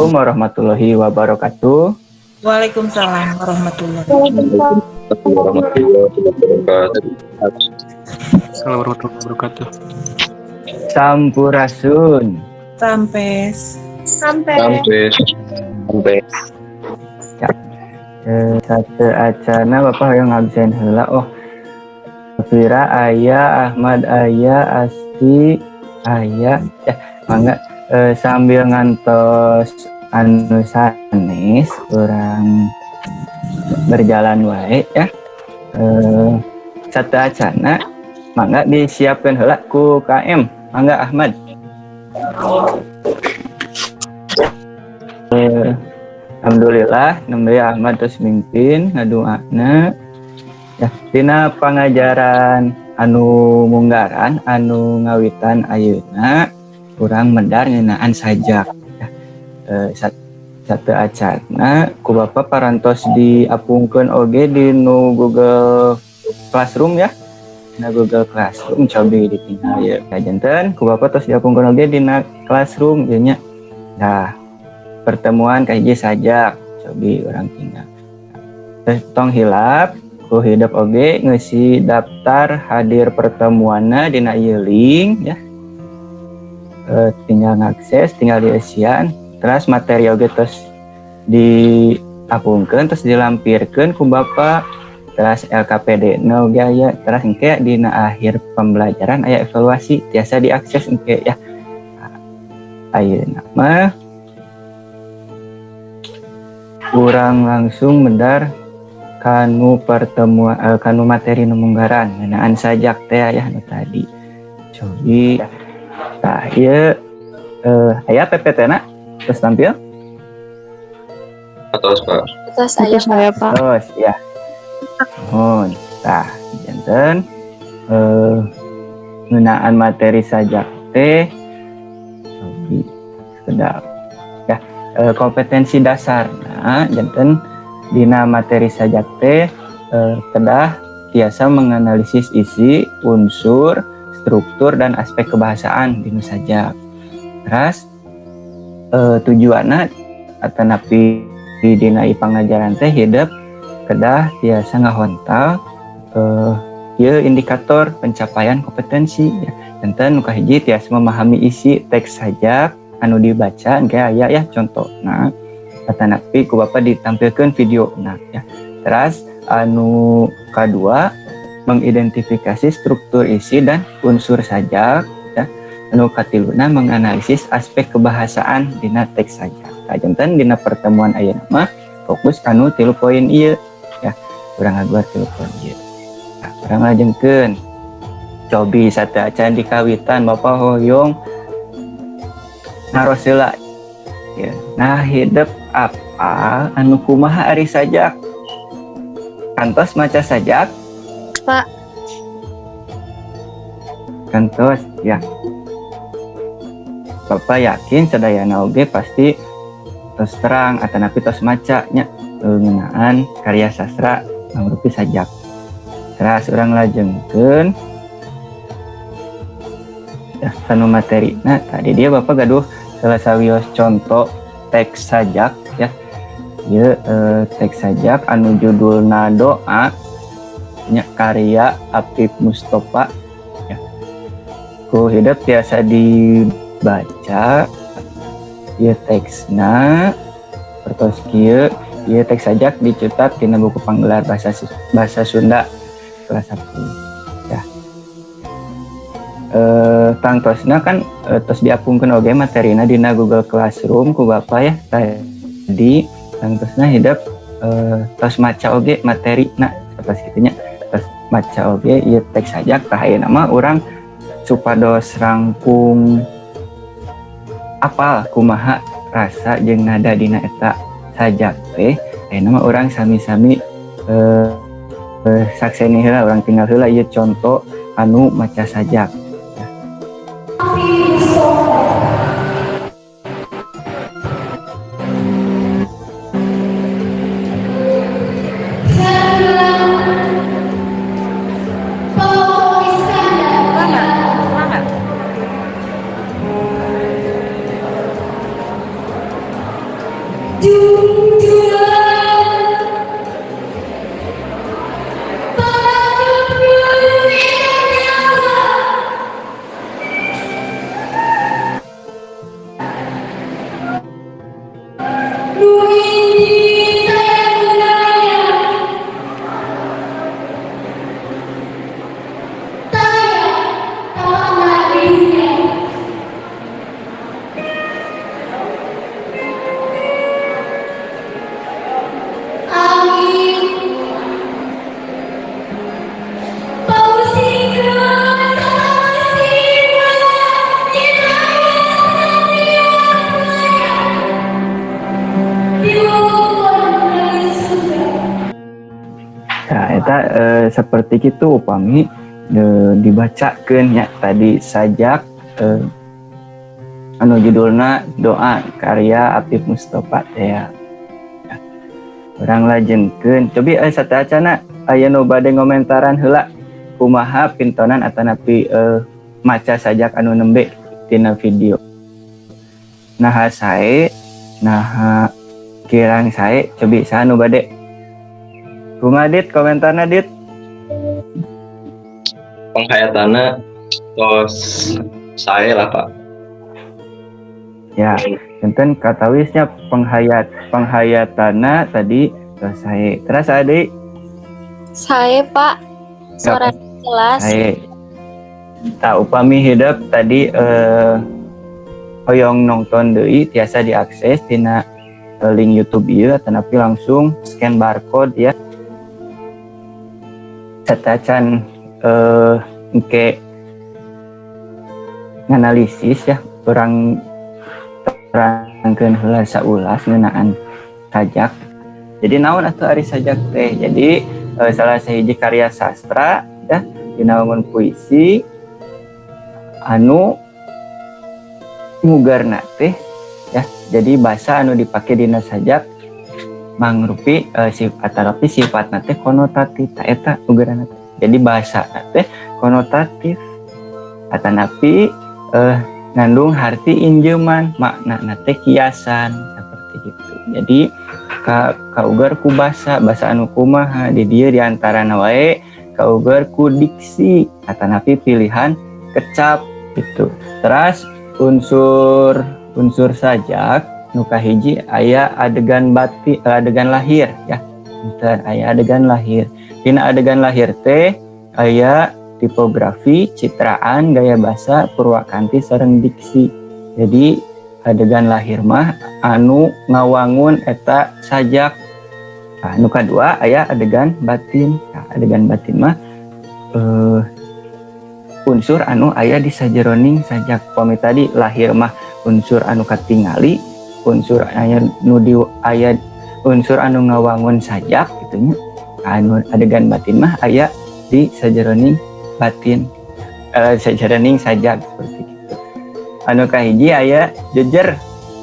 Assalamualaikum warahmatullahi wabarakatuh. Waalaikumsalam warahmatullahi wabarakatuh. Assalamualaikum warahmatullahi wabarakatuh. Sampurasun. Sampes. Sampai. Sampai. Sampai. Ya. Sateuacanna Bapak hoyong ngabsen heula. Oh. Fira aya, Ahmad aya, Asti aya. Ya, mangga sambil ngantos anu sanes urang berjalan wae ya. Sateuacanna mangga disiapkeun heula ku KM. Mangga Ahmad. Alhamdulillah nembe Ahmad terus mimpin ngadoana ya dina pangajaran anu munggaran anu ngawitan ayeuna urang medar ngeunaan sajak ya. Sateuacanna ku Bapak parantos diapungkeun oge di nu Google Classroom ya. Dina Google Classroom cobi ditinggal ya. Janten ku Bapak tos diapungkeun oge dina Classroom ieu nya. Nah, pertemuan kahiji sajak cobi urang tinggal. Terus tong hilap ku hidep oge ngeusi daftar hadir pertemuanna dina ieu link ya. Tinggal ngakses, tinggal dieusian, terus materi oge terus diapungkeun terus dilampirkeun ku Bapak, terus LKPD na oge aya, terus engke dina akhir pembelajaran aya evaluasi tiasa diakses engke ya. Ayeuna mah urang langsung medar kanu pertemuan kanu materi nu munggaran ngeunaan sajak teh ya nu tadi. Cobi tah ieu aya PPT na terus tampil? Atos, Pak. Atos aya, saya, Pak. Terus ya. Mohon. Tah janten ngeunaan materi sajak teh cobi sekedap ya, kompetensi dasar. Nah, janten dina materi sajak teh kedah tiasa menganalisis isi, unsur, struktur dan aspek kebahasaan dina sajak. Terus tujuanna atanapi dina pangajaran teh hidep kedah tiasa ngahontal ieu indikator pencapaian kompetensi ya. Janten nu kahiji tiasa memahami isi teks sajak anu dibaca engke aya ya contohna atanapi ku Bapak ditampilkeun video nah ya. Terus anu kadua mengidentifikasi struktur isi dan unsur sajak ya. Anu katiluna menganalisis aspek kebahasaan dina teks sajak. Tah janten dina pertemuan ayeuna mah fokus kanu 3 poin ieu ya. Urang ngaguar 3 poin ieu. Nah, urang lajengkeun. Cobi sateuacan dikawitan Bapak hoyong naros heula ya. Nah, hidep apa anu kumaha ari sajak? Kantos maca sajak? Pak. Kantos ya. Bapak yakin sadayana oge pasti tos terang atanapi tos maca nya ngeunaan karya sastra mangrupi sajak. Terus urang lajengkeun ya kanu materi. Nah, tadi dia Bapak gaduh salah sawios contoh teks sajak ya. Ieu teks sajak anu judulna Doa nya karya Apip Mustofa ya. Ku hidep tiasa dibaca ieu teksna pertos kieu. Ieu teks sajak dicetak dina buku panggelar bahasa Sunda kelas 1 ya. Tangtosna kan tos diapungkeun oge materina dina Google Classroom ku Bapak ya tadi. Tangtosna hidep tos maca oge materina sapertos kitu nya. Tos maca oge ieu teks sajak. Tah ayeuna mah urang supados rangkung apal kumaha rasa jeung nada dina eta sajak teh. Ayeuna mah urang sami-sami sakseni heula, urang tinggal heula ieu contoh anu maca sajak. Eta seperti itu upami dibacakeun nya tadi sajak anu judulna Doa karya Apip Mustofa teh ya. Urang lajengkeun. Cobi sateuacana aya nu bade ngomentaran heula, kumaha pintonan atanapi maca sajak anu nembe tina video? Naha sae, naha kirang sae? Cobi saha nu bade? Kumaha, Dit, komentarna, Dit? Penghayatanna tos sae lah, Pak. Ya, enten katawisnya penghayatana tadi tos sae. Terus adik? Sae, Pak. Suara jelas. Sae. Tah, upami hidep tadi hoyong nonton deui, tiasa diakses tina link YouTube ieu atanapi langsung scan barcode ya. Sateuacan engke nganalisis ya, urang terangkeun heula saulas ngeunaan sajak. Jadi naon atuh ari sajak teh? Jadi salah sahiji karya sastra ya dina wangun puisi anu mugarna teh ya. Jadi bahasa anu dipake dina sajak mangrupi sifat atanapi sifatna teh konotatif. Ta eta ugeranna teh. Jadi bahasa teh konotatif atanapi ngandung harti injeuman, makna teh kiasan seperti itu. Jadi kaugar ku basa, basa anu kumaha di dieu, diantarana wae kaugar ku diksi atanapi pilihan kecap gitu. Terus unsur unsur sajak nu kahiji aya adegan bati, adegan lahir ya. Enten aya adegan lahir. Dina adegan lahir teh aya tipografi, citraan, gaya basa, purwakanti sareng diksi. Jadi adegan lahir mah anu ngawangun eta sajak. Nah, nu kadua aya adegan batin. Nah, adegan batin mah unsur anu aya di sajeroning sajak. Pami tadi lahir mah unsur anu katingali, unsur aya nu di aya unsur anu ngawangun sajak gitu nya. Anu adegan batin mah aya di sajeroning batin sajeroning sajak seperti itu. Anu kahiji aya jejer.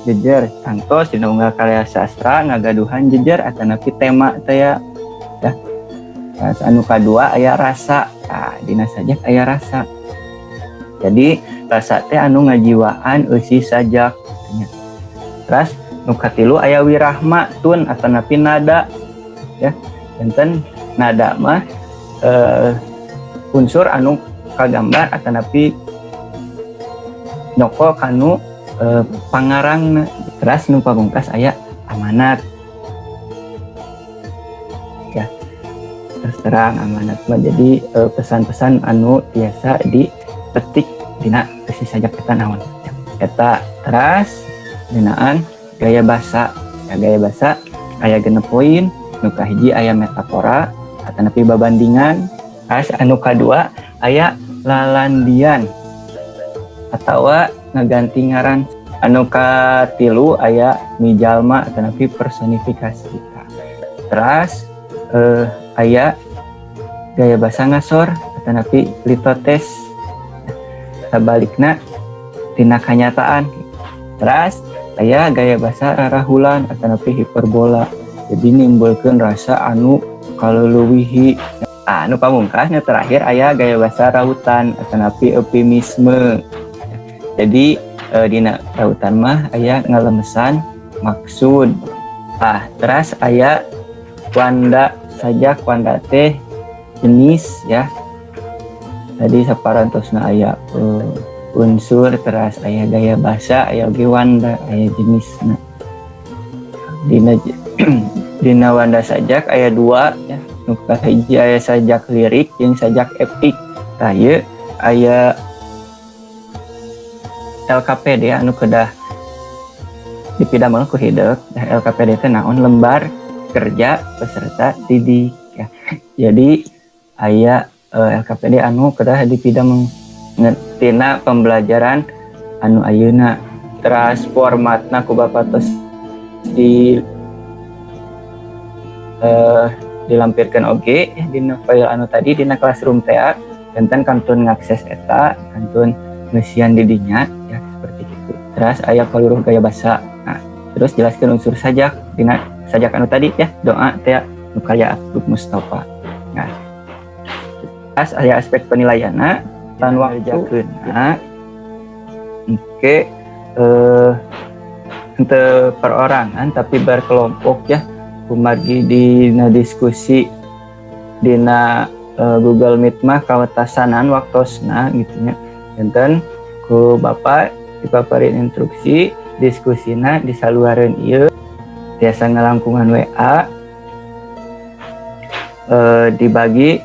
Jejer tangtos dina unggal karya sastra ngagaduhan jejer atanapi tema teh ya. Ya. Terus anu kadua aya rasa. Nah, dina sajak aya rasa. Jadi rasa teh anu ngajiwaan eusi sajak nya. Terus nu katilu aya wirahma, tune atanapi nada ya. Enten nada mah unsur anu kagambar atanapi nyokol kanu pangarangna. Terus nu pamungkas aya amanat ya. Terus terang amanat mah jadi pesan-pesan anu biasa dipetik dina eusi sajak eta naon eta. Teras dinaan gaya basa ya. Gaya basa aya 6 poin. Nu kahiji aya metafora atanapi babandingan. Terus anu kadua aya lalandian atawa ngaganti ngaran. Anu katilu aya mijalma atanapi personifikasi. Terus aya gaya basa ngasor atanapi litotes, sabalikna tina kanyataan. Terus aya gaya basa rarahulan atanapi hiperbola, jadi nimbulkeun rasa anu kaleulewihi. Anu pamungkasnya terakhir aya gaya basa rautan atanapi eufemisme. Jadi dina rautan mah aya ngalemesan maksud. Ah, terus aya wanda sajak. Wanda teh jenis ya. Tadi saparantosna aya unsur, teras aya gaya bahasa, aya oge wanda, aya jenisna. Dina wanda sajak aya dua ya. Nu kahiji aya sajak lirik jeung sajak epik. Tah, ieu aya LKPD anu kedah dipidamel ku hidep. Nah, LKPD teh naon? Lembar kerja peserta didik ya. Jadi aya LKPD anu kedah dipidamel tina pembelajaran anu ayeuna. Teras formatna ku Bapak tos di Dilampirkan oge ya dina file anu tadi dina classroom teh, janten kantun ngakses eta, kantun ngeusian di dinya ya, seperti itu. Terus aya paluruh gaya basa. Nah, terus jelaskan unsur sajak dina sajak anu tadi ya, doa teh nu karya Abdul Mustafa. Nah, terus aya aspek penilaianna tan waktu. Nah, oke, henteu perorangan tapi berkelompok ya, kumargi dina diskusi dina Google Meet mah kawatasanan waktosna gitu nya. Janten ku Bapak dipaparin instruksi diskusina disaluareun ieu, tiasa ngalangkungan WA, dibagi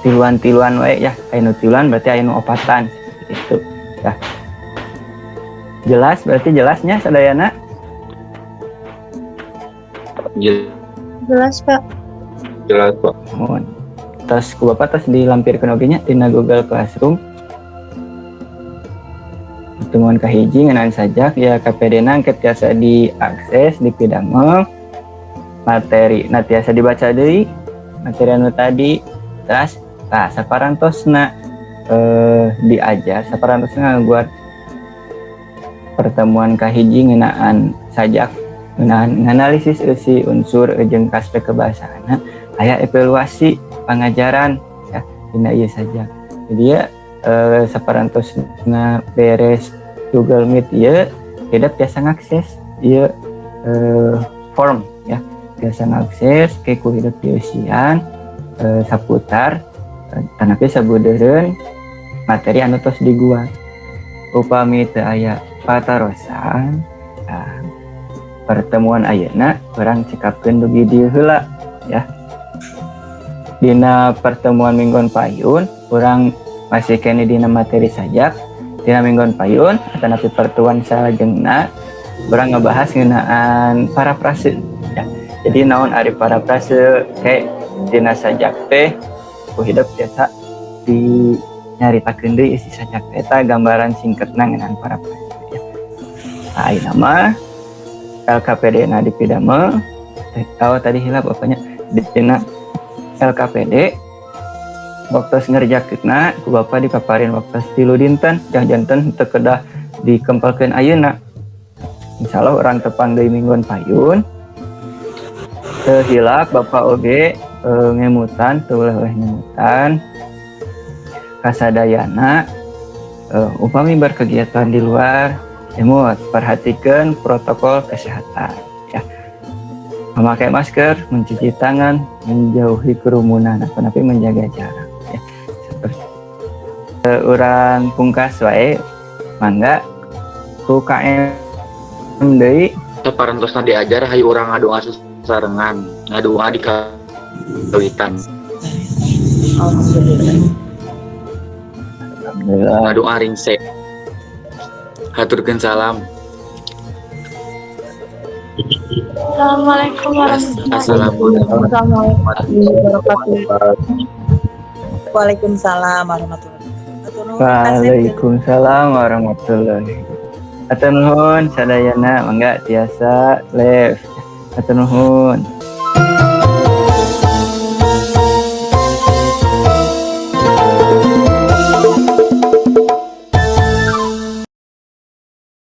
tiluan-tiluan wae ya. Aya nu tiluan berarti aya nu opatan seperti itu ya. Jelas berarti, jelasnya sadayana? Jelas, Pak. Jelas, Pak. Mohon tos ku Bapak tos dilampirkeun oge nya dina Google Classroom. Pertemuan kahiji ngeunaan sajak ya, KPD na engke tiasa diakses di pidamel materi. Nah, tiasa dibaca deui materi anu tadi. Terus nah, saparantosna diajar, saparantosna ngaguar pertemuan kahiji ngeunaan sajak, ngeunaan nganalisis eusi unsur jeung aspek kebahasaanna, aya evaluasi pangajaran ya dina ieu sajak. Jadi ya saparantosna beres Google Meet ieu tidak tiasa ngakses ieu form ya, tiasa ngakses ke ku hidep dieusian saputar tanapi sabudeureun materi anu tos diguar. Upami teu aya patarosan, nah, pertemuan ayeuna urang cekapkeun dugi dieu heula ya. Dina pertemuan minggon payun urang masih keneh dina materi sajak. Dina minggon payun atanapi pertemuan salajengna urang ngebahas ngeunaan parafrase ya. Jadi naon ari parafrase kayak dina sajak teh ku hidep tiasa di nyaritakeun deui isi sajak teh, eta gambaran singkatna ngeunaan parafrase ya. Nah, ayeuna mah LKPD na dipidamel. Oh, tadi hilap apanya dina LKPD. Waktu ngerjakeunna ku Bapak dipaparin waktu 3 dinten, janten teu kedah dikempelkeun ayeuna. Insyaallah urang tepang deui mingguan payun. Teu hilap Bapak oge ngemutan, teu ulah ngemutan kasadayana, upami berkegiatan di luar emut perhatikan protokol kesehatan ya, memakai masker, mencuci tangan, menjauhi kerumunan atau tapi menjaga jarak ya. Seperti urang pungkas wae, mangga ku KM deui. Saparantosna diajar, hayu urang ngadoa sasarengan, ngadoa di kawitan. Alhamdulillah. Alhamdulillah. Ngadoa ringse. Haturkeun salam. Assalamualaikum warahmatullahi. Assalamualaikum. Assalamualaikum warahmatullahi wabarakatuh. Waalaikumsalam warahmatullahi wabarakatuh. Nuhun, Kasep. Waalaikumsalam warahmatullahi. Hatur nuhun sadayana, mangga tiasa leave. Hatur nuhun.